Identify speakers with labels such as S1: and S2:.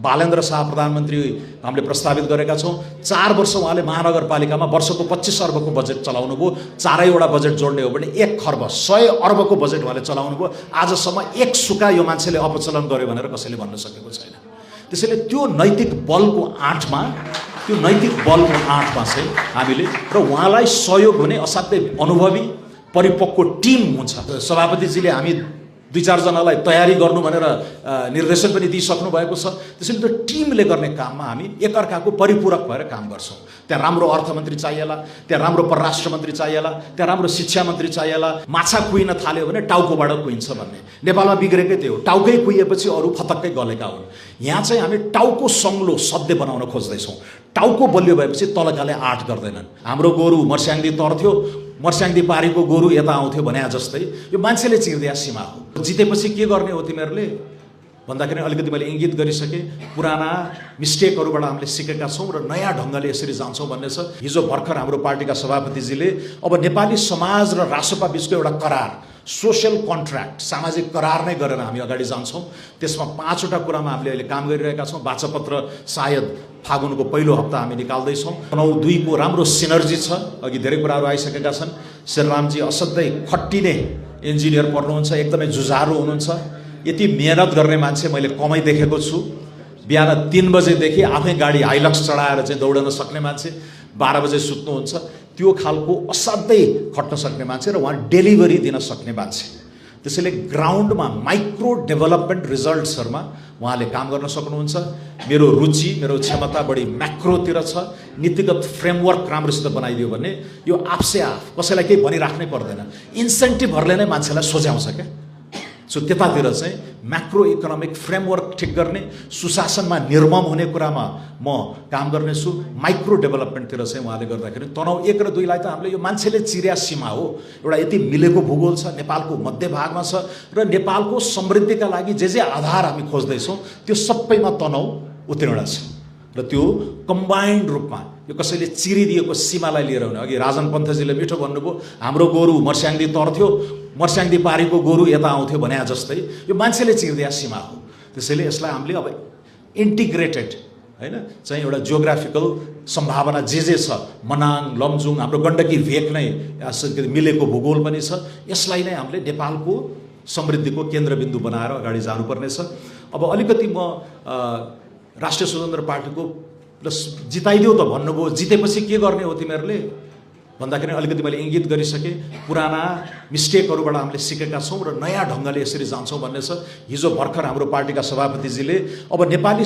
S1: बालेन्द्र शाह प्रधानमन्त्री हामीले प्रस्तावित गरेका छौँ। 4 वर्ष उहाँले महानगरपालिकामा वर्षको 25 अर्बको बजेट चलाउनु भयो। 4वटा बजेट जोड्ने हो भने 1 खर्ब 100 अर्बको बजेट उहाँले चलाउनु भयो। आजसम्म एक सुका यो मान्छेले अपचलन गर्यो भनेर कसैले भन्न सकेको छैन। त्यसैले त्यो नैतिक बलको आँटमा चाहिँ हामीले र उहाँलाई सहयोग हुने असाध्यै अनुभवी परिपक्व टिम हुन्छ। सभापतिजीले हामी 2-4 जनालाई तयारी गर्नु भनेर निर्देशन पनि दिइसक्नु भएको छ। त्यसैले त्यो टिमले गर्ने काममा हामी एकअर्काको परिपूरक भएर काम गर्छौँ। त्यहाँ राम्रो अर्थमन्त्री चाहिएला, त्यहाँ राम्रो परराष्ट्र मन्त्री चाहिएला, त्यहाँ राम्रो शिक्षा मन्त्री चाहिएला। माछा कुहिन थाल्यो भने टाउकोबाट कुहिन्छ भन्ने नेपालमा बिग्रेकै त्यो, टाउकै कुहिएपछि अरू फतक्कै गलेका हुन्। यहाँ चाहिँ हामी टाउको सङ्लो सध्य बनाउन खोज्दैछौँ। टाउको बलियो भएपछि तलकाले आँट गर्दैनन्। हाम्रो गोरु मर्स्याङ्दी तर्थ्यो, मर्स्याङ्दी पारीको गोरु यता आउँथ्यो भने जस्तै यो मान्छेले चिर्दिया सीमा हो। जितेपछि के गर्ने हो तिमीहरूले भन्दाखेरि अलिकति मैले इङ्गित गरिसकेँ। पुराना मिस्टेकहरूबाट हामीले सिकेका छौँ र नयाँ ढङ्गले यसरी जान्छौँ भन्ने छ। हिजो भर्खर हाम्रो पार्टीका सभापतिजीले अब नेपाली समाज र रासोपा बिचको एउटा करार, सोसियल कन्ट्र्याक्ट, सामाजिक करार नै गरेर हामी अगाडि जान्छौँ। त्यसमा 5वटा कुरामा हामीले अहिले काम गरिरहेका छौँ। वाचापत्र सायद फागुनको पहिलो हप्ता हामी निकाल्दैछौँ। 9-2 को राम्रो सिनर्जी छ। अघि धेरै कुराहरू आइसकेका छन्। श्रीरामजी असाध्यै खट्टिने इन्जिनियर पढ्नुहुन्छ, एकदमै जुझारु हुनुहुन्छ। यति मेहनत गर्ने मान्छे मैले कमै देखेको छु। बिहान 3 बजेदेखि आफै गाडी हाइलक्स चढाएर चाहिँ दौडन सक्ने मान्छे, 12 बजे सुत्नुहुन्छ। त्यो खालको असाध्यै खट्न सक्ने मान्छे र उहाँ डेलिभरी दिन सक्ने मान्छे। त्यसैले ग्राउन्डमा माइक्रो डेभलपमेन्ट रिजल्ट्सहरूमा उहाँले काम गर्न सक्नुहुन्छ। मेरो रुचि, मेरो क्षमता बढी म्याक्रोतिर छ। नीतिगत फ्रेमवर्क राम्रोसित बनाइदियो भने यो आफसे आफ कसैलाई केही भनिराख्नै पर्दैन। इन्सेन्टिभहरूले नै मान्छेलाई सोझ्याउँछ क्या। सो त्यतातिर चाहिँ म्याक्रो इकोनोमिक फ्रेमवर्क ठिक गर्ने, सुशासनमा निर्मम हुने कुरामा म काम गर्नेछु। माइक्रो डेभलपमेन्टतिर चाहिँ उहाँले गर्दाखेरि तनाउ 1 र 2 लाई त हामीले यो मान्छेले चिर्या सीमा हो। एउटा यति मिलेको भूगोल छ, नेपालको मध्यभागमा छ र नेपालको समृद्धिका लागि जे आधार हामी खोज्दैछौँ त्यो सबैमा तनाउ उत्तीर्ण छ र त्यो कम्बाइन्ड रूपमा यो कसैले चिरिदिएको सीमालाई लिएर हुने। अघि राजन पन्थजीले मिठो भन्नुभयो, हाम्रो गोरु मर्स्याङ्दी तर्थ्यो, मर्स्याङ्दी पारीको गोरु यता आउँथ्यो भने जस्तै यो मान्छेले चिर्दिया सीमा हो। त्यसैले यसलाई हामीले अब इन्टिग्रेटेड हैन चाहिँ एउटा जियोग्राफिकल सम्भावना जे छ, मनाङ, लमजुङ, हाम्रो गण्डकी भेक नै मिलेको भूगोल पनि छ। यसलाई नै हामीले नेपालको समृद्धिको केन्द्रबिन्दु बनाएर अगाडि जानुपर्नेछ। अब अलिकति म राष्ट्रिय स्वतन्त्र पार्टीको जिताइदियो त भन्नुभयो, जितेपछि के गर्ने हो तिमीहरूले भन्दाखेरि अलिकति मैले इङ्गित गरिसकेँ। पुराना मिस्टेकहरूबाट हामीले सिकेका छौँ र नयाँ ढङ्गले यसरी जान्छौँ भन्ने छ। हिजो भर्खर हाम्रो पार्टीका सभापतिजीले अब नेपाली